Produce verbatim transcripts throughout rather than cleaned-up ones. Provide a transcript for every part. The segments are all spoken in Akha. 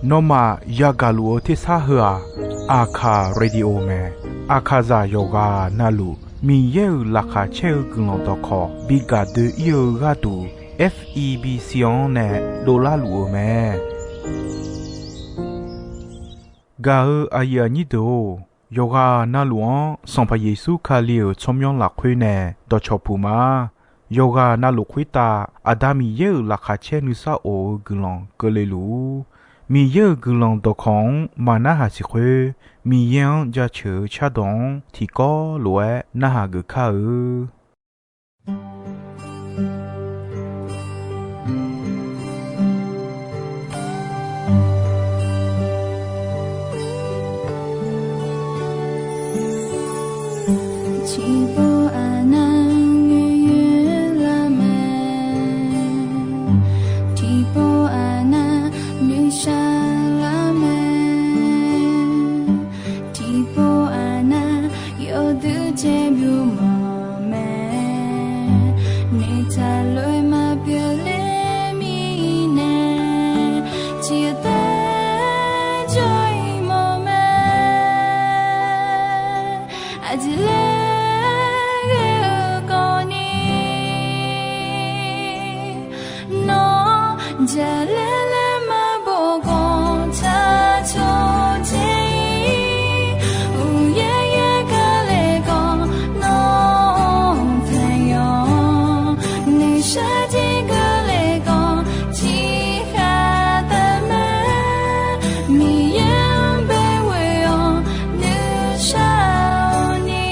Nawmaf yagaq luf-eu tersar heu-aq, Aqkaq Radio mae. Aqkaqzaq yawqghaq navluf Miqyaer-euq laqkhaq caer-eu guiqlanq dawqkawq bi gaq doe-ir-eu gharduq, F E B C-anr nae dovlar luf-eu mae. Gaq-eu aqyuif aqnyir deuq-or, yawqghaq navluf-anr Sanqpaq Yeqsur Kali-euq tsawrmyanr lafkhoer nae dawqcawq puq ma. Yawqghaq navluf khoertav Aqda Miqyaer-euq laqkhaq caer nuisar of-eu guiqlanq keuvle luf-ur. Miqyaer-euq guiqlanq dawqkawq-anr maq narhaq siq khoer, Miqyaer-anr jaceuq-eu cardawq-anr tiqkawv lof-aer narhaq geuf kar-eu. Tiqpov aqnav ngaeqyaer lar mae. Tiqpov aqnav nuishar lar mae. Tiqpov aqnav yawduq caer byov mawf mae. Noeqtaq lof-aer maqpyeuf ler mirnae, tiqtaer jawr-ir mawf mae. Aqjeq laer ghae-eu kawvni, nawr jaqlaer laer maqbof khawf, tsaq cawq dzae-ir. Uqyaer yaer gar le khawf, nawr taqyawf. Noeqshaq jir keuvle khawf, tiqkhaq taf mae. Miqyaer-anr baeqghoe-awr nuishar-awq ni.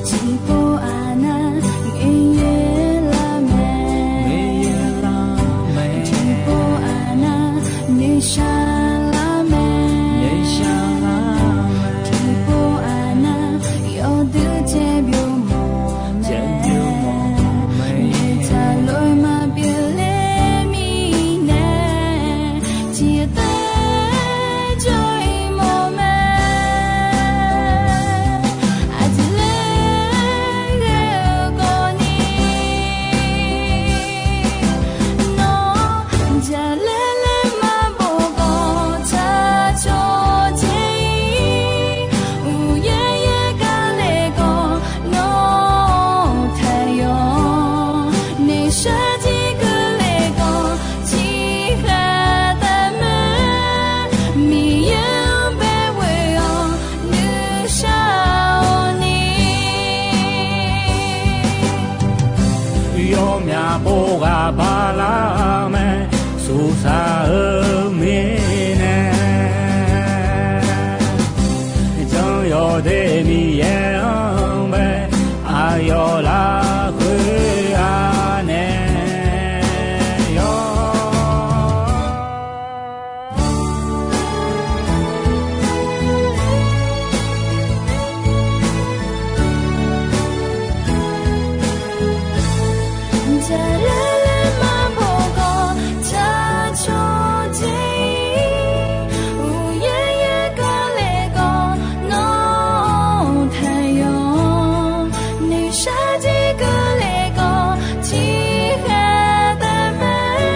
Tiqpov aqnav ngaeqyaer lar mae. Tiqpov aqnav nuishar lar mae. Tiqpov aqnav yawduq caer byov mawf mae. Noeqtaq lof-aer maqpyeuf ler mirnae, tiqtaer jawr-ir mawf mae. Aqjeq laer ghae-eu kawvni, nawr jaqlaer laer maqbof khawf, tsaq cawq dzae-ir. Uqyaer yaer gar le khawf, nawr taqyawf. Noeqshaq jir keuvle khawf, tiqkhaq taf mae. Miqyaer-anr baeqghoe-awr nuishar-awq ni. Yawmyaq pov ghaq bar lar mae, suqsaq-eu mirnae. Janr yawdaef Miqyaer-anr bae, aqyawf lafkhoer-a nae yawr. Jaqlaer laer maqbof khawf, tsaq cawq dzae-ir. Uqyaer yaer gar le khawf, nawr taqyawf. Noeqshaq jir keuvle khawf, tiqkhaq taf mae.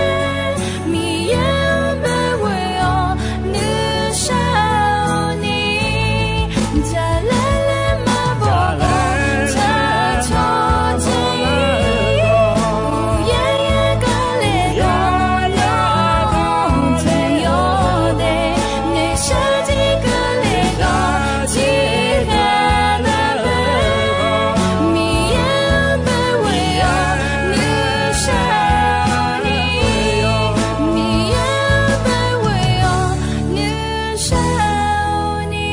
Miqyaer-anr baeqghoe-awr nuishar-awq ni. Jaqlaer laer maqbof khawf, tsaq cawq dzae-ir. Uqyaer yaer gar le khawf, nawr taqyawf de. Noeqshaq jir keuvle khawf, tiqkhaq taf mae. Miqyaer-anr baeqghoe-awr nuishar-awq ni. Miqyaer-anr baeqghoe-awr nuishar-awq ni.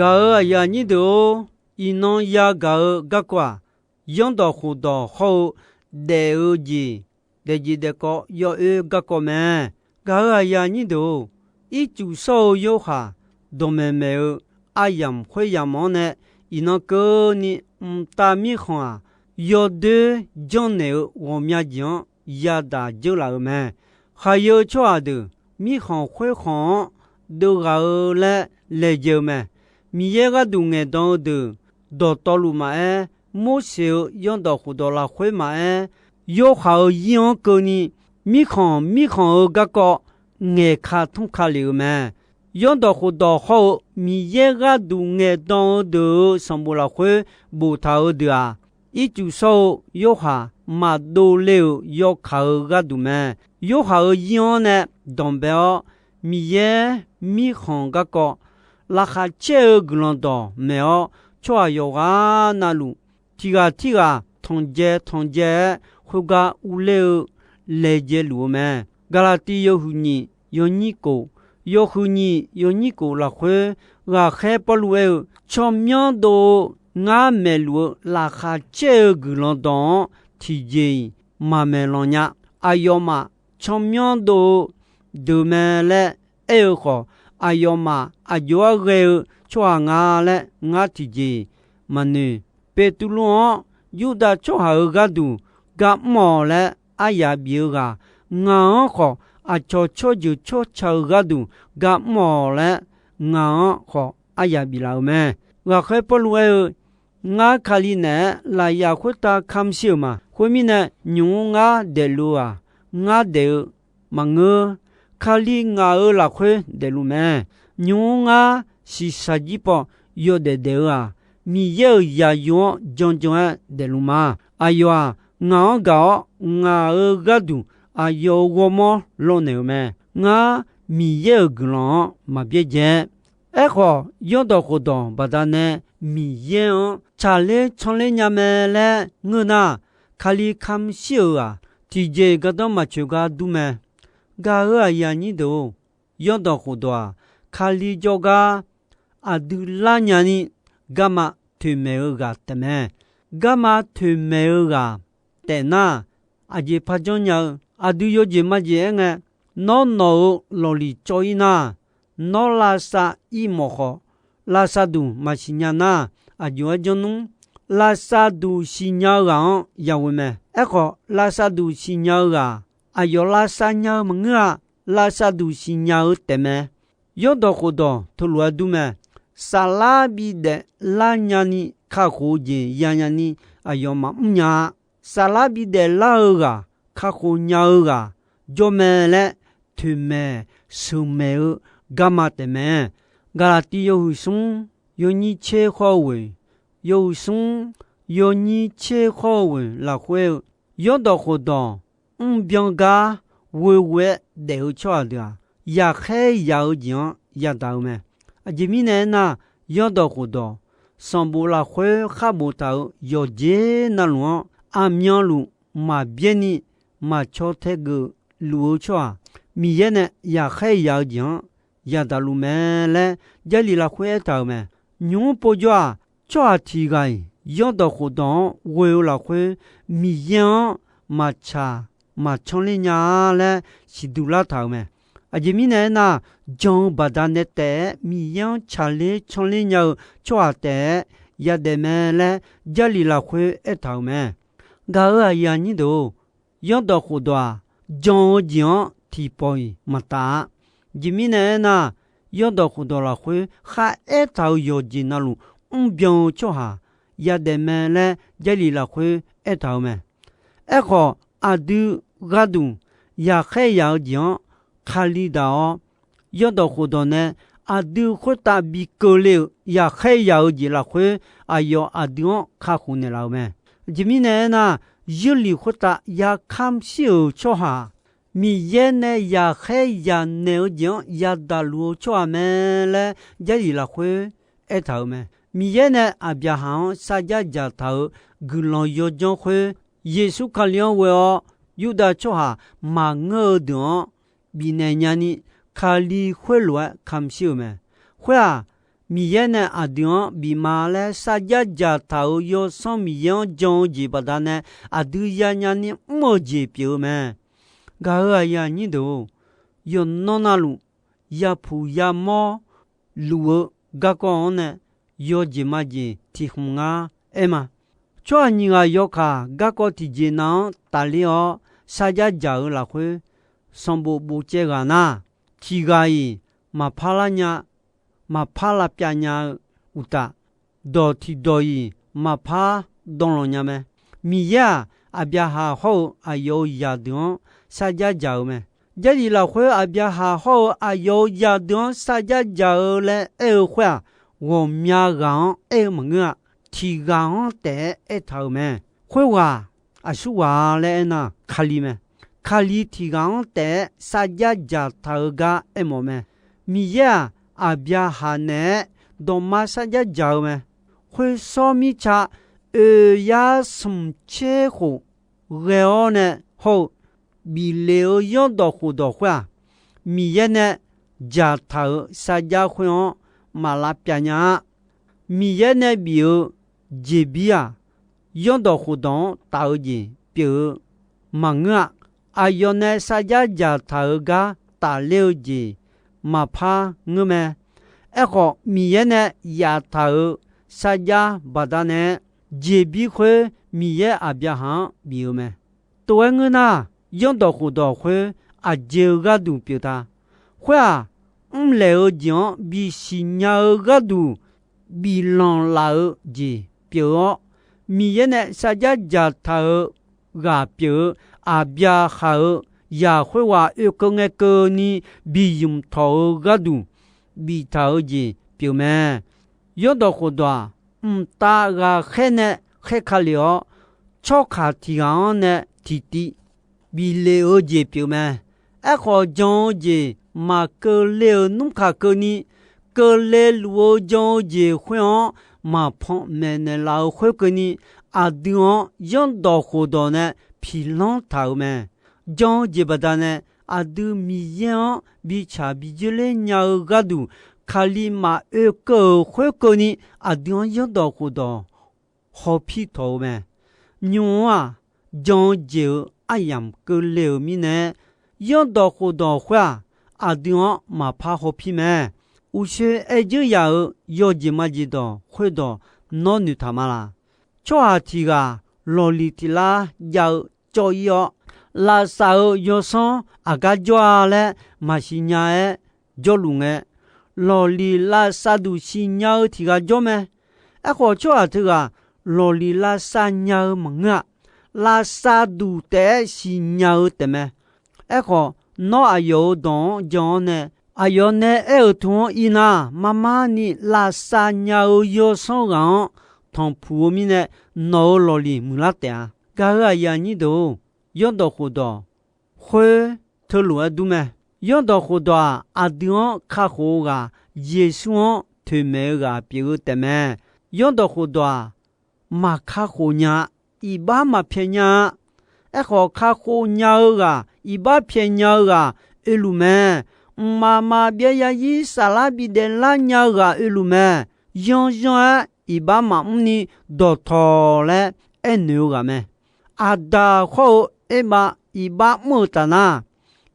Gaq-euq aqyuif aqnyir deuq-or, iqnan yagaq-eu garkawv-aq, Zanrdawq khofdawq hawr-eu daef-eu jeq, daefjeq daefkawv yawoer garkawv mae. Gaq-euq aqyuif aqnyir deuq-or, Ircuf shawr-eu Yorhaq dawqmaeq maeq-eu aryamq khoeryamq-anr nae, iqnan keuvni mqtav mirkhanq-aq, yawdoer janrnaeq-eu ghawqmya jeq-anr yadaq dzeur laf-eu mae. Khaqyeu tsawrhaq deuq mirkhanq khoerkhanq-anr deuvghaq-eu laer laejae-eu mae. Miqyaer gharduq ngaeqdan-eu deuq dawqtawvluf maqaer, Morseq-euq zanrdawq khofdawq lafkhoer maqaer, Yorhaq-euq zir-anr keuvni mirkhanq mirkhanq-eu garkawv ngaeqka tmr ka lef-eu mae. Zanrdawq khofdawq hawr-eu Miqyaer gharduq ngaeqdan-eu deuq-euq sanqbof lafkhoer boftaq-eu deuq-aq, ircuf shawr-eu Yorhaq maqdov le-euq yawkaq-eu gharduq mae. Yorhaq-euq zir-anr nae danqbae-awr, Miqyaer mirkhanq garkawv laqkhaq caer-eu guiqlanq dawqmaeq-awr, tsawrhaq yawqghaq navluf tiqghaq tirghaq tanqdzae tanqdzae-aer khoergar urler-eu laejae luf-eu mae. Gaqlaqtiv yawhuiq nyiq yawnyir kof, yawhuiq nyiq yawnyir kof lafkhoer, ghaqkhaer Pawrluv aer-eu, tsawrmyanr dov-eu ngar maeqluf-eu laqkhaq caer-eu guiqlanq dawq-anr tiqjeq-iq maqmaeq lanq nya. Aqyawfmaf tsawrmyanr dov-eu deuq mae laer aer-eu khawf, aqyawfmaf aqjox-aer ghae-eu tsawrhaq nga laer ngar tiqjeq-iq maqnoeq. Beqtuvluv-anr Yurdav tsawrhaq-euq gharduq gar mr-awq laer aryaq bif-eu ghaq, ngaq-anr khawf aqcawq tsawrjeuq tsawrca-eu gharduq gar mr-awq laer ngaq-anr khawf aryaq biflaf-euq mae. Ghaqkhaer Pawrluv aer-eu, ngar Kali naeq-aer lafyaf khoertav kamq shir-euq ma. Khoermirnae, nymq-mr ngar daefluf-eu-aq, ngar daef-eu maqngeur. Kali ngaq-euq lafkhoer daefluf mae. Nymq-mr ngar shiqshaq jir paw yawdaef daef-eu-aq, Miqyaer-euq zaqyo-anr janjan-aer daefluf ma. Aqyawf-aq, ngaq-anr gaq-awr ngaq-euq gharduq aqyawf-euq ghawrmawr lawrnaeq-euq mae. Ngar Miqyaer-euq guiqlanq-anr maqbyaerdzae-aer. Aerkhawf, zanrdawq khofdawq baqdanae Miqyaer-anr tsaqler tsanrler nya mae laer ngeur nar, Kali kamq shir-euq-aq, tiqjeq gardanr maqtsoeq gar dur mae. Gaq-euq aqyuif aqnyir deuq-or, zanrdawq khofdawq-aq, Kali jawrgar aqdui lar nyani garma toeqmaeq-eu ghaq taefmae. Garma toeqmaeq-eu ghaq taef nar, aqjeq par janrnya-eu, aqdui yawjeq majeq aer ngae, nawr nawq-euq lawqliq cawv-ir nar, nawr lavsav ir mawf khawf, lavsavduq maqsiqnya nar, aqjox-aer janr nmr. Lavsavduq siqnya-eu ghaq-anr yaghoe mae. Aerkhawf, lavsavduq siqnya-eu ghaq, aqyawf lavsav nya-eu maqngeur-a. Lavsavduq siqnya-eu taefmae. Zanrdawq khofdawq teulof-aer dur mae. Saflar bidaef lar nyani kakhof-eu jeq yanya ni aqyawf maqmr nya-a. Saflar bidaef lar-eu ghaq, kakhof nya-eu ghaq jawr mae laer toeqmaeq sheuqmaeq-eu garma taefmae. Gaqlaqtiv yawhuiq smr yawnyir tser khawr-eu ghoeq, yawhuiq smr yawnyir tser khawr-eu ghoeq lafkhoer-eu, zanrdawq khofdawq mrbyan gar ghoeghoe-aer daef-eu tsawrhaq deuq-aq, yaqkhaer yaq-eu jeq-anr yadaq-eu mae. Aqjeq mirnae aernar, zanrdawq khofdawq sanqbof lafkhoer khar boftaq-euq yawqjeq navluf-anr aqmyanluf maqbyaer ni maqcaw tae geuf luf-eu tsawrhaq, Miqyaer nae yaqkhaer yaq-eu jeq-anr yadaq luf mae laer Jarlif lafkhoer aertaq-euq mae. Nymq-mr povjawr-aq, tsawrhaq tiq ghaq-iq zanrdawq khofdawq-anr ghoe-eu lafkhoer Miqyaer-anr maqtsaq maqcanr ler nya-a laer siqduq lartaq-euq mae. Aqjeq mirnae aernar, jan-eu baqdanae taef-aer Miqyaer-anr tsaqler canler nya-eu tsawrhaq taef-aer yadaef mae laer Jarlif lafkhoer aertaq-euq mae. Gaq-euq aqyuif aqnyir deuq-or, zanrdawq khofdawq-aq, jan-eu jeq-anr tiqpawf-iq maqtaf-a. Aqjeq mirnae aernar, zanrdawq khofdawq lafkhoer khar aertaq-euq yawqjeq navluf mrbyan-eu tsawrhaq yadaef mae laer Jarlif lafkhoer aertaq-euq mae. Aerkhawf, aqdui gharduq yaqkhaer yaq-eu jeq-anr Kali daq-awr, zanrdawq khofdawq nae aqdui khoertav bi keuvle-euq yaqkhaer yaq-eu jeq lafkhoer aqyawf aqdui-anr kakhof naeqlaf-euq mae. Aqjeq mirnae aernar, Jarlif khoertav yakamr shir-euq tsawrhaq, Miqyaer nae yaqkhaer yaq naeq-eu jeq-anr yadaq luf-eu tsawrhaq mae laer Jarlif lafkhoer aertaq-euq mae. Miqyaer nae Aqbyaqhaq-anr sarjax dzaqtaq-euq guiqlanq yawdzanr khoer, Yeqsur Kali-anr ghoe-awr Yurdav tsawrhaq maqngeur-eu deuq-anr bifnaeq nyani Kali khoerlof-aer kamq shir-euq mae. Khoer-aq, Miqyaer nae aqdui-anr bif ma laer sarjax dzaqtaq-euq Yawsanr Miqyaer-anr jan-eu jeq baqdanae aqdui yanya ni mr-eu jeq pyeuf-eu mae. Gaq-euq aqyuif aqnyir deuq-or, yawqnan navluf yapuq yamawr luf-eu garkawv-anr nae yawjeq majeq tiq khmq ngar aer ma. Tsawrhaq nyiq ghaq yawkaq garkawv tiqjeq nav-anr tafler-awr sarjax dzaq-eu lafkhoer sanqbof bofcaev ghaq nar, tiq ghaq-iq maqpar lar nya, maqpar lavpyav nya-eu uqtaf, dawq tiqdawq-iq maqpar danlanq nya mae. Miqyaer-aq, Aqbyaqhaq hawr-eu aqyawf-euq zaqdeuq-anr sarjax dzaq-eu mae. Jarlif lafkhoer Aqbyaqhaq hawr-eu aqyawf-euq zaqdeuq-anr sarjax dzaq-eu laer aer-eu khoer-aq, ghawqmya ghaq-anr aer-eu maqngeur-a. Tiq ghaq-anr taef-aer aertaq-euq mae. Khoerghaq aqsurghaq-a laer aernar, Kali mae. Kali tiq ghaq-anr taef-aer sarjax dzaqtaq-eu gar aermawf mae. Miqyaer-aq, Aqbyaqhaq naeq-aer dawqma sarjax dzaq-eu mae. Khoersawr mirtsa oeq yar smq tser khof ghae-awr nae hawr-eu bif lef-eu zanrdawq khofdawq khoer-aq, Miqyaer nae dzaqtaq-euq sarjax khoer-anr maq lavpyav nya-a. Miqyaer nae bif-eu jeqbir-aq, zanrdawq khofdawq-anr taf-eu jeq pyeuf-eu maqngeur-a. Aqyawf nae sarjax dzaqtaq-euq gar tafler-eu jeq maqpar ngeur mae. Aerkhawf, Miqyaer nae yaftaq-euq sarjax baqdanae jeqbir khoer Miqyaer Aqbyaqhaq-anr bif-eu mae. Tov-aer ngeur nar, zanrdawq khofdawq khoer aqjeq-eu gharduq pyeuf ta. Khoer-aq, mrlaeq-eu jeq-anr bisiq nya-eu gharduq biflanq laf-eu jeq pyeuf-awr, Miqyaer nae sarjax dzaqtaq-eu ghaq pyeuf-eu Aqbyaqhaq-euq zaq khoerghaq oekeuv ngae keuvni bi ymq tawq-eu gharduq biftaq-eu jeq pyeuf mae. Zanrdawq khofdawq-aq, mqtav ghaqkhaer nae khaerka lef-awr, tsawrkaq tiq ghaq-anr nae tiqtiv bif lef-eu jeq pyeuf mae. Aerkhawf, jan-eu jeq maqkeuv le-euq nmr kaq keuvni, keuvle luf-eu jan-eu jeq khoer-anr maqpan maeqnaeq laf-eu khoerkeuvni, aqdui-anr zanrdawq khofdawq nae piqlanr taq-euq mae. Jan-eu jeq baqdanae aqdui Miqyaer-anr bitsaq bi dzoerler nya-eu gharduq, Kali maqoe keuv-euq khoerkeuvni, aqdui-anr zanrdawq khofdawq hawpir tawq-eu mae. Nymr-aq, jan-eu jeq-euq aryamq keuvle-euq mirnae, zanrdawq khofdawq khoer-aq, aqdui-anr maqpar hawpir mae. Uqshoe aer dzeur yaf-euq yawjeq majeq dawq khoerdawq nawr noeqtaq ma laq? Tsawrhaq tiq ghaq lawqliq tiq lar jav-eu cawv-ir-awr, lavsav-euq yawsanr aqgar jawr-a laer maqsiq nya-aer jawrluf ngae, lawqliq lavsav duq siqnya-eu tiq ghaq jawr mae. Aerkhawf, tsawrhaq teughaq lawqliq lavsav nya-eu maqngeur-a. Lavsav duq taef-aer siqnya-eu taefmae. Aerkhawf, nawr aqyawf-euq dawq-anr jan-awr nae, aqyawf nae aer-euq teu-anr irnar, marmarni lavsav nya-eu yawsanr ghaq-anr tanqpuq-eu mirnae, nawq-euq lawqliq muiqlar taef-a. Gaq-euq aqyuif aqnyir deuq-or, zanrdawq khofdawq khoer teulof-aer dur mae. Zanrdawq khofdawq-aq, aqdui-anr kakhof-eu ghaq, Yeqsur-anr toeqmaeq-eu ghaq pyeuf-eu taefmae. Zanrdawq khofdawq-aq, maqkakhof nya-a. Iqbax maqpyaeq nya-a. Aerkhawf, kakhof nya-eu ghaq, iqbax pyaeq nya-eu ghaq oeluf mae. Mqmaq maqbyav zarzir saflar bidaef lar nya-eu ghaq oeluf mae. Yanrzanr-aer iqbax maqmr ni dawqtawq laer aernaeq-eu ghaq mae. Aqdaq hawr-eu Erbav iqbax mr-euq taf nar,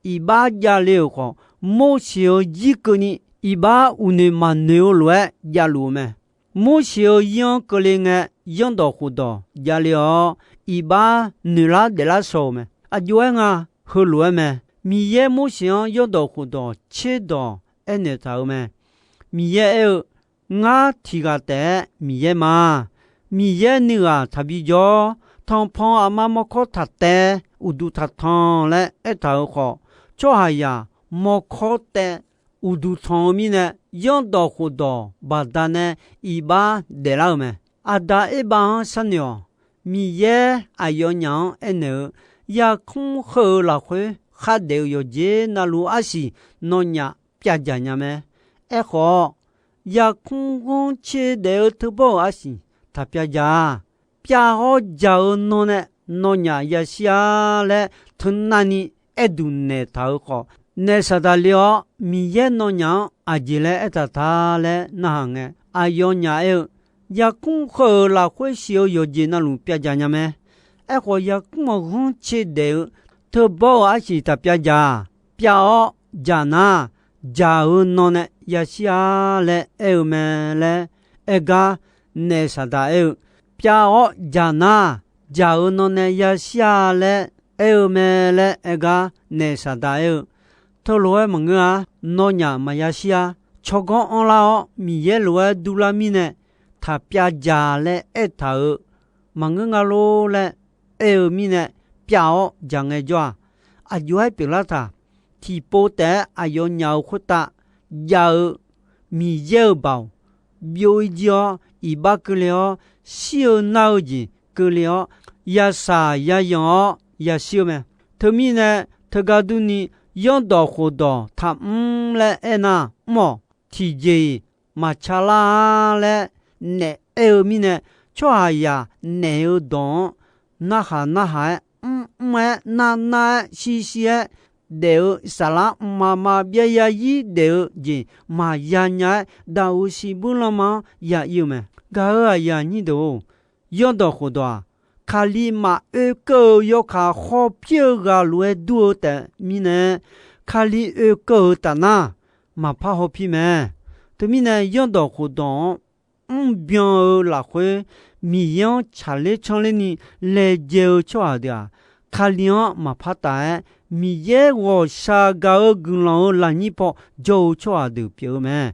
iqbax javle-euq khawf, Morseq-euq zir keuvni iqbax uqnoeq maqnoeq-eu lof-aer javluf-eu mae. Morseq-euq zir-anr keuvle ngae, zanrdawq khofdawq javle-awr, iqbax noeqlar daeflar shaw-euq mae. Aqjox-aer nga, heulof-aer mae. Miqyaer Morseq-anr zanrdawq khofdawq tserdawq aernaeq taq-euq mae. Miqyaer aer-eu, Ngar tiq ghaq taef-aer Miqyaer ma. Miqyaer nuighaq taqbi jawr. Tanqpanq aqma mawrkawr taq taev, uqduq taq tanq laer aertaq-euq khawf, tsawrhaqzaq mawrkawr taev uqduq tanq-eu mirnae, zanrdawq khofdawq baqdanae iqbax daeflar-euq mae. Aqda Erbav-anr sharnoeq-awq. Miqyaer aqyawfnyaf-anr aernaeq-eu, yarkmr heu-euq lafkhoer khardaef-eu yawqjeq navluf arsiq nawnyaf pyavdzaq nya mae. Aerkhawf, yarkmr ghanrcae daef-eu teubawr-euq arsiq taq pyavdzaq-a. Pyav-awr dzaq-eu nan nae nawnyaf yashir-a laer teunavni aerduq naeqtaq-euq khawf, naef Saqdaq le-awr, Miqyaer nawnyaf-anr aqjeq laer aertaq ta laer narhaq ngae, aqyawfnyaf aer-eu, yarkmr heu-euq lafkhoer siq-eu yawqjeq navluf pyavdzaq nya mae. Aerkhawf, yarkmr-euq ghanrcae daef-eu teubawr-euq arsiq taq pyavdzaq-a. Pyav-awr dzaq nar, jaq-eu nan nae yashir-a laer aer-eu mae laer aer gar, naef Saqdaq aer-eu, pyav-awr jaq nar, jaq-eu nan nae yashir-a laer aer-eu mae laer aer gar, naef Saqdaq aer-eu, teulof-aer maqngeur-a. Nawnyaf maqya shir-a. Tsawrganr anrlar-awr Miqyaer lof-aer durlar mirnae, taq pyav jaq laer aertaq-euq maqngeur nga lor laer aer-eu mirnae, pyav-awr jaq ngaejawr-aq, aqjox-aer pyeuflar taq. Tiqpov taef-aer aqyawfnyaf-euq khoertav jav-eu Miqyaer-euq baoq byov-ir jir-awr, iqbax keuvle-awr, shir-eu nar-eu jeq keuvle-awr, yashaq yayanq-awr yashir-eu mae. Teumirnae, teugar durni, yanrdawq khofdawq taqmr laer aernar, mr-awq. Tiqjeq-iq maqca lar-a laer naef aer-eu mirnae, tsawrhaqzaq naef-eu dawq-anr narhaq narhaq-aer, mrmr-aer, narnar-aer, shirshir-aer daef-eu saflar mqmaq maqbyav yarzir daef-eu jeq maqya nya-aer, daqoq siqbuir lanma-anr ya ir-eu mae. Gaq-euq aqyuif aqnyir deuq-or, yanrdawq khofdawq-aq, Kali maqoe keuv-eu yawkaq hawpir-eu ghaq lof-aer dur-eu taef mirnae, Kali oekeuv-euq tafnar, maqpar hawpir mae. Teumirnae, yanrdawq khofdawq-anr mrbyan-eu lafkhoer, Miqyaer-anr tsaqler canrlerni laejae-eu tsawrhaq deuq-aq, Kali-anr maqpar taf-aer, Miqyaer ghawqshaq gaq-eu guiqlanq-euq lafnyir paw jawr-eu tsawrhaq deuq pyeuf-eu mae.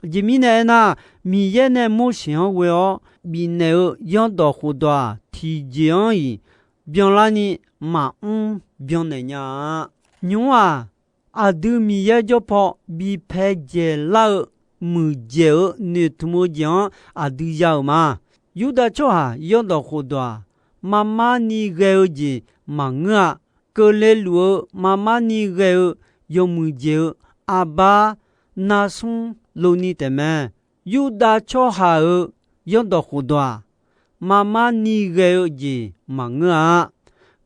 Aqjeq mirnae aernar, Miqyaer nae Morseq-anr ghoe-awr bifnaeq-eu yanrdawq khofdawq-aq, tiqjeq-anr-iq byanlarni maqmr byannaeq nya-a. Nymq-mr-aq, aqdui Miqyaer jawr paw bipae dzaeqlar-eu muiqdzaeq-eu noeqtmq-eu jeq-anr aqdui ya-euq ma. Yurdav tsawrhaq yanrdawq khofdawq-aq, marmar ni ghae-eu jeq maqngeur-a. Keuvle luf-eu marmar ni ghae-eu yawmuiq jeq-eu arbar narsmr lov ni taefmae. Yurdav tsawrhaq-euq yanrdawq khofdawq-aq, marmar ni ghae-eu jeq maqngeur-a.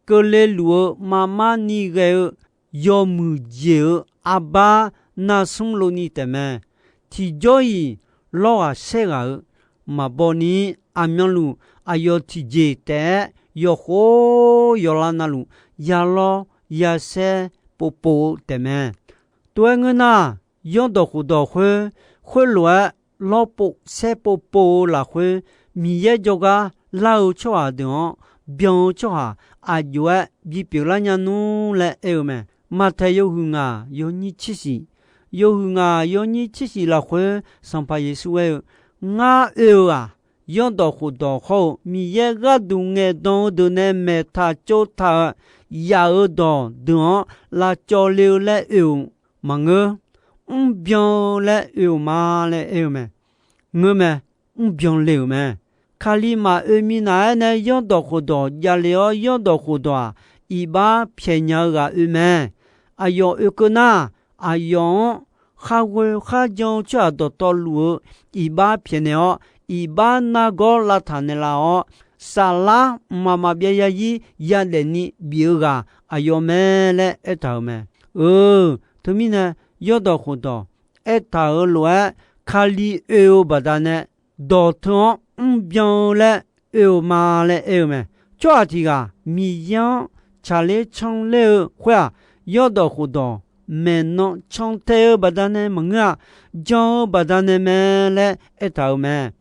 Keuvle luf-eu marmar ni ghae-eu yawmuiq jeq-eu arbar narsmr lov ni taefmae. Tiqjawr-iq lawr ghaq saer ghaq-eu maqbaw ni, aqmyanluf aqyawf tiqjeq taef-aer yawqkhof yawqlav navluf ya lawr ya saer povpov-eu taefmae. Tov-aer ngeur nar, yanrdawq khofdawq khoer, khoerlof-aer lawr pov saer povpov-eu lafkhoer, Miqyaer jawrgar lar-eu tsawrhaq deuq-anr byan-eu tsawrhaq aqjox-aer bipyeuf lar nya nmr laer aer-eu mae. Maqtaeq yawhuiq ngaq yawnyir tser shif, yawhuiq ngaq yawnyir tser shif lafkhoer Sanqpaq Yeqsur aer-eu, Ngar oe-eu-aq, yanrdawq khofdawq hawr-eu Miqyaer gharduq ngaeqdan-eu deuq nae maeqtaq tsovtaq-eu yaf-euq dawq deuq-anr lavcawv le-eu laer oe-euq maqngeur. Mrbyan-eu laer oe-euq ma laer aer-eu mae. Ngeur mae, mrbyan le-euq mae. Kali maqoe minav-aer nae yanrdawq khofdawq javle-awr, yanrdawq khofdawq-aq, iqbax pyaeqnya-eu ghaq oe mae. Aqyawf oekeuv nar, aqyawf-anr kharghoe kharjan-eu tsawrhaq dawqtawvluf-eu iqbax pyaeqnaeq-awr, iqbax nargawr lavtaq naeqlaf-awr, saflar mqmaq maqbyav yarzir yadaef ni bif-eu ghaq aqyawf mae laer aertaq-euq mae. Teumirnae, yanrdawq khofdawq aertaq-euq lof-aer, Kali oe-eu baqdanae dawq teu-anr mrbyan-eu laer oe-euq ma laer aer-eu mae. Tsawrhaq tiq ghaq Miqyaer-anr tsaqler canler-eu khoer-aq, yanrdawq khofdawq maeqnan cantae-eu baqdanae maqngeur-a, jan-eu baqdanae mae laer aertaq-euq mae.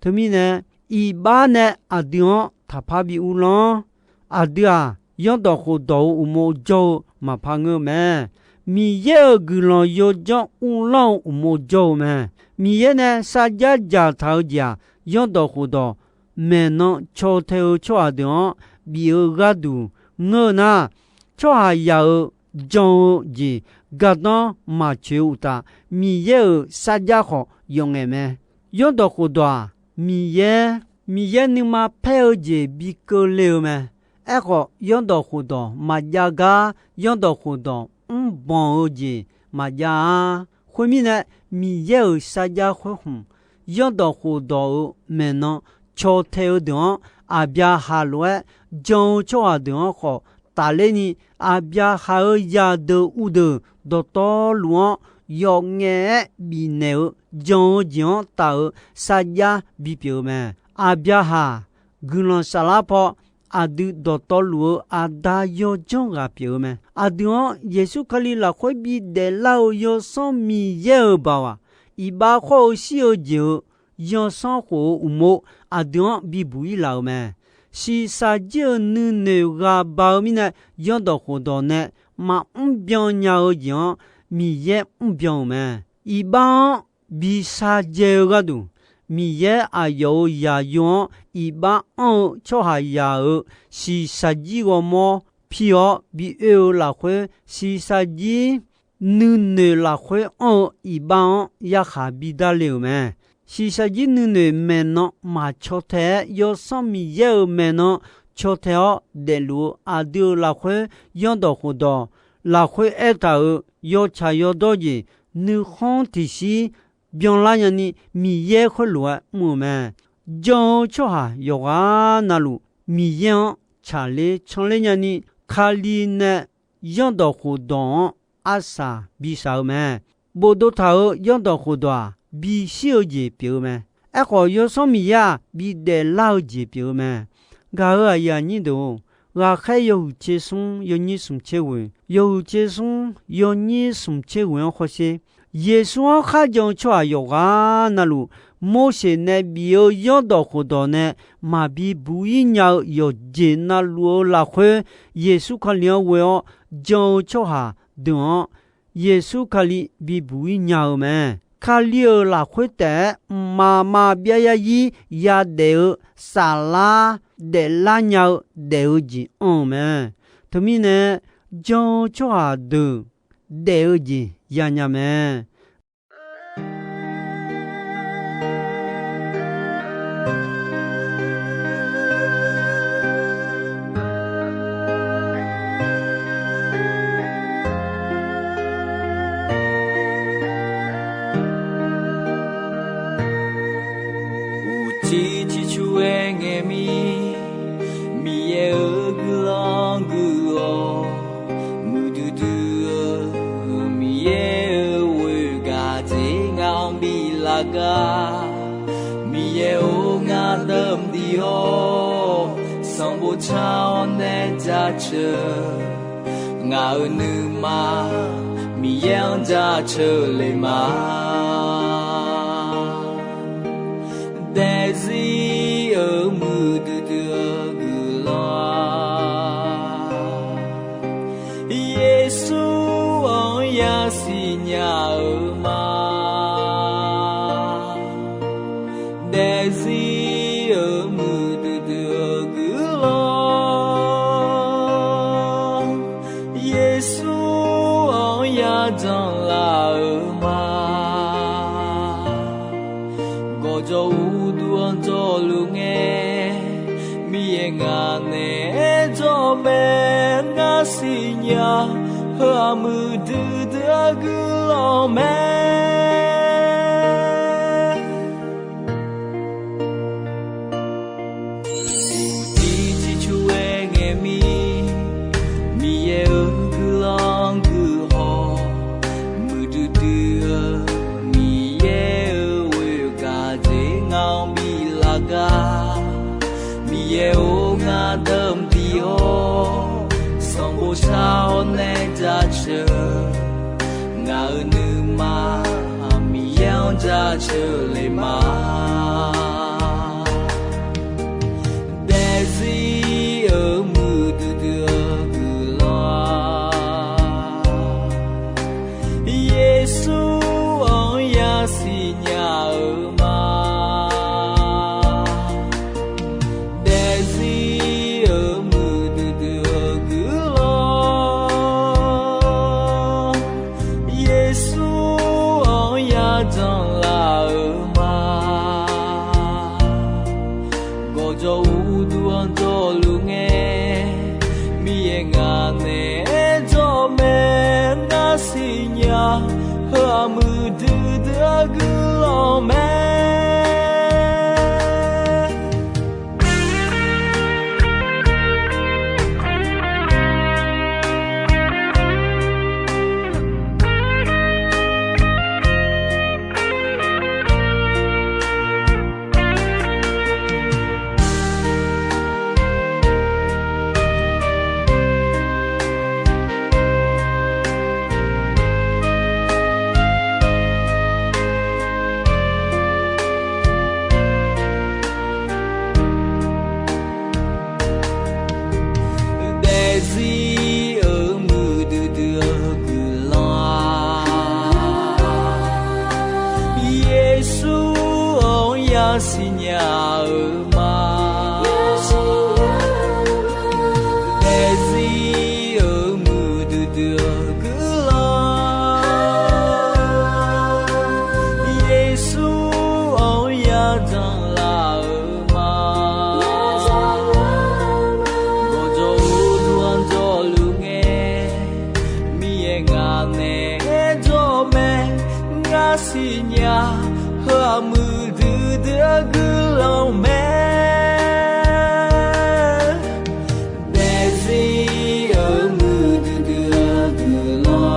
Teumirnae, iqbax nae aqdui-anr taqpar bi uvlanr. Aqdui-aq, yanrdawq khofdawq-euq uqmov jawr-eu maqpar ngeur-eu mae. Miqyaer-euq guiqlanq yawdzanr uvlanr-eu uqmov jawr-eu mae. Miqyaer nae sarjax dzaqtaq-eu jeq-aq, yanrdawq khofdawq maeqnan caw tae-eu tsawrhaq deuq-anr bif-eu gharduq ngeur-eu nar, tsawrhaqzaq-euq jan-eu jeq gardanr maqtsoeq-eu uqtaf, Miqyaer-euq sarjax khawf yawf ngaef mae. Yanrdawq khofdawq-aq, Miqyaer, Miqyaer nuima paer-eu jeq bi keuvle-eu mae. Aerkhawf, yanrdawq khofdawq maqjav gar, yanrdawq khofdawq mrbanq-eu jeq maqjav-a. Khoermirnae, Miqyaer-euq sarjax khoer khmq, yanrdawq khofdawq-euq maeqnan caw tae-eu deuq-anr, Aqbyaqhaq lof-aer jan-eu tsawrhaq deuq-anr khawf tafler ni, Aqbyaqhaq-euq zaqdeuq uvdeuq dawqtawvluf-anr yawf ngaef-aer bifnaeq-eu jan-eu jeq-anr taf-eu sarjax bipyeuf-eu mae. Aqbyaqhaq guiqlanq saflar paw aqdui dawqtawvluf-eu Aqda yawdzanr ghaq pyeuf-eu mae. Aqdui-anr Yeqsur Kali lafkhoer bidaef lar-eu Yawsanr Miqyaer-euq baoq-aq, iqbax khawr-eu shir-eu jeq-euq yansanr khof-eu uqmov aqdui-anr bibuq-ir laf-euq mae. Shiqshaq jir-euq nuinoeq ghaq baq-eu mirnae, zanrdawq khofdawq nae maqmr byan nya-eu jeq-anr Miqyaer mr byan-euq mae. Iqbax-anr bi shardzae-eu gharduq, Miqyaer aqyawf-euq zaqyo-anr iqbax anr-eu tsawrhaqzaq-euq shiqshaq jir ghawrmawr pir-awr bi oe-eu lafkhoer, shiqshaq jir nuinoeq lafkhoer anr-eu iqbax-anr yarkhaq bidar le-euq mae. Shiqshaq jir nuinoeq maeqnan maqcaw tae-aer, Yawsanr Miqyaer-euq maeqnan caw tae-awr daefluf-eu aqdui-euq lafkhoer zanrdawq khofdawq lafkhoer aertaq-euq yawtsaq yawdawr jeq nuikhanr tiqshir byanlar nyani Miqyaer khoerlof-aer mr-euq mae. Jan-eu tsawrhaq yawqghaq navluf Miqyaer-anr tsaqler canler nyani Kali nae zanrdawq khofdawq-anr arsaq bishaq-eu mae. Bofdov taq-euq zanrdawq khofdawq-aq, bishir-eu jeq pyeuf-eu mae. Aerkhawf, Yawsanr Miqyaer-aq, bidaef lar-eu jeq pyeuf-eu mae. Gaq-euq aqyuif aqnyir deuq-or, ghaqkhaer yawhuiq tser smr yawnyir smq tser ghoeq, yawhuiq tser smr yawnyir smq tser ghoeq-anr hawsher. Yeqsur-anr kharjan-eu tsawrhaq yawqghaq navluf, Morseq nae bif-eu zanrdawq khofdawq nae maqbi buq-ir nya-eu yawqjeq navluf-eu lafkhoer, Yeqsur Kali-anr ghoe-awr jan-eu tsawrhaq deuq-anr Yeqsur Kali bibuq-ir nya-eu mae. Kali-euq lafkhoer taef-aer mqmaq maqbyav yarzir yadaef-eu saflar daeflar nya-eu daef-eu jeq anr-eu mae. Teumirnae, jan-eu tsawrhaq deuq daef-eu jeq yanya mae. Uqcif ciqcur-aer ngae mir, Miqyaer-euq guiqlanq guiq-awq. Muiqduidui-eu Miqyaer-euq ghoer gaqdzer ngaq-anr biflaf gar. Miqyaer-or, ngar deuq mqdiq-awr, sanqbof car-awr nae jaceuq. Ngaq-euq nuima Miqyaer-anr jaceuq le ma. Daefzir-euq muiqduidui-eu guiqlanq-aq, Yeqsur-anr yasiq nya-eu ma. Daefzir-euq muiqduidui-eu guiqlanq, Yeqsur-anr yadanq laf-eu ma. Gawqjawq uqduq-anr jawrluf ngae, Miqyaer ngaq naeq-aer jawr mae. Ngar siqnya heu-aq muiqduidui-eu guiqlanq mae. Uqcif ciqcur-aer ngae mir, Miqyaer-euq guiqlanq guiqhaw, muiqduidui-eu Miqyaer-euq ghoer gaqdzer ngaq-anr biflaf gar. Miqyaer-or, ngar deuq mqdiq-awr, sanqbof car-awr nae jaceuq. Ngaq-euq nuima Miqyaer-anr jaceuq le ma. Daefzir-euq muiqduidui-eu guiqlanq-aq, Yeqsur-anr yasiq nya-eu ma. Daefzir-euq muiqduidui-eu guiqlanq, Yeqsur-anr yadanq laf-eu ma. Gawqjawq uqduq-anr jawrluf ngae, Miqyaer ngaq naeq-aer jawr mae. Ngar siqnya heu-aq muiqduidui-eu guiqlanq mae. Yeqsur-anr yasiq nya-eu ma. Daefzir-euq muiqdui dui-eu guiqlanq, Yeqsur-anr yajanr laf-eu ma. Gawqjawq uqduq-anr jawrluf ngae, Miqyaer ngaq naeq-aer jawr mae. Ngar siqnya heu-aq muiqdui dui-eu guiqlanq mae. Daefzir-euq muiqdui dui-eu guiqlanq,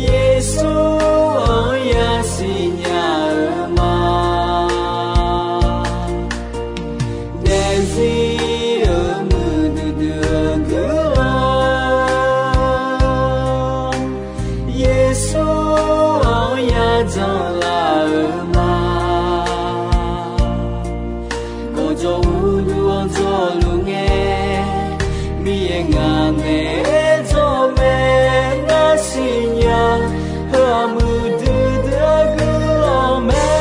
Yeqsur-anr yasiq nya-eu ma. Daefzir-euq muiqdui dui-eu guiqlanq, Yeqsur-anr yajanr laf-eu ma. Gawqjawq uqduq-anr jawrluf ngae, Miqyaer ngaq naeq-aer jawr mae. Ngar siqnya heu-aq muiqdui dui-eu guiqlanq mae.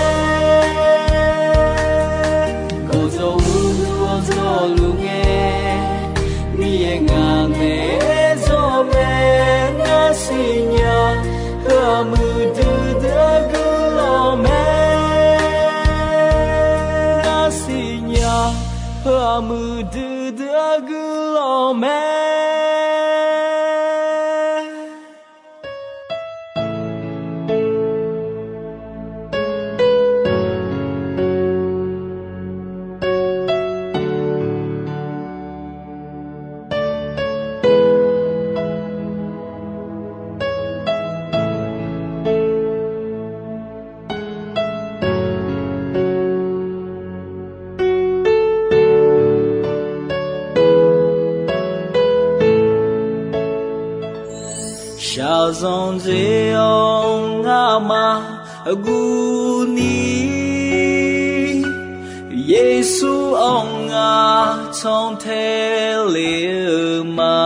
Gawqjawq uqduq-anr jawrluf ngae, Miqyaer ngaq naeq-aer jawr mae. Ngar siqnya heu-aq muiqdui dui-eu guiqlanq mae. Ngar siqnya heu-aq muiqdui dui-eu guiqlanq mae. Shaqzanq dzae-awr ngamaf guvni, Yeqsur-anr ngar cantae le-eu ma.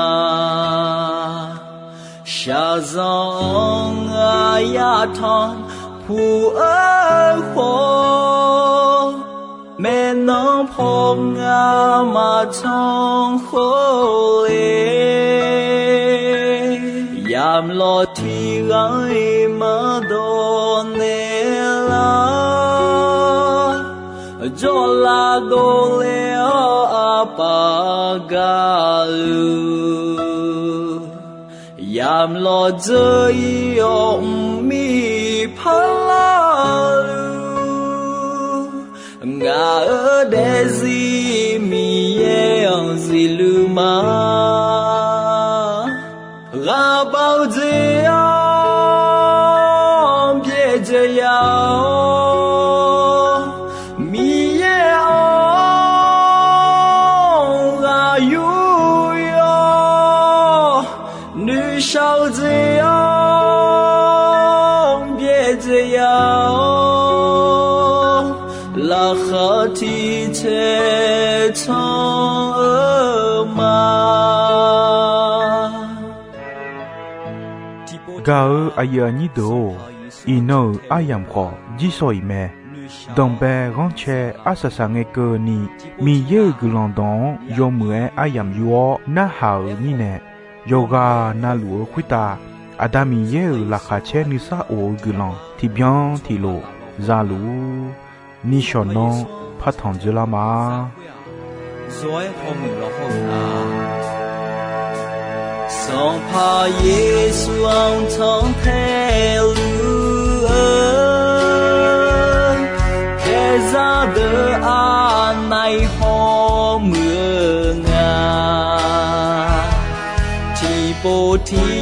Shaqzanq-anr ngar yatanq puq-eu khawf, maeqnan paw ngar maqtanq khawf le. Yamq lawq tiq ghaq-iq maqdawq naeq lar, jawrlav dovle-awr aqpaf gaqluf, yamq lawq dzeur-ir-awr mqmir parlar-eu, ngaq-euq daefzir Miqyaer-anr zifluf ma. Ghaqbav-eu jeq-anr byaerdzae ya-awr, Miqyaer-anr ghaq yur-awr, noeqshaq-eu jeq-anr byaerdzae ya-awr, laqkhaq tiq caev can-eu ma. Gaq-eu aqyuif aqnyir deuq-or, iqnan-euq aryamq khawf jirshaw-iq mae. Danqbae ghanrcae arsaq saqngae keuvni, Miqyaer-euq guiqlanq dawq-anr yawmuiq-aer aryamq yur-awr narhaq-euq mirnae, yawqghaq navluf-eu khoertav Aqda Miqyaer-euq laqkhaq caer nuisar of-eu guiqlanq tiqbyan tiqlof za luf-ur. Nishawq nanr partanq dzoerlar ma. Zawr-aer hawmuiq lawhawr-eu ma. Sanqpaq Yeqsur-anr cantae luf-eu, khaeqzaq deuq aqnav-iq hawmuiq-eu nga. Tiqpov tiq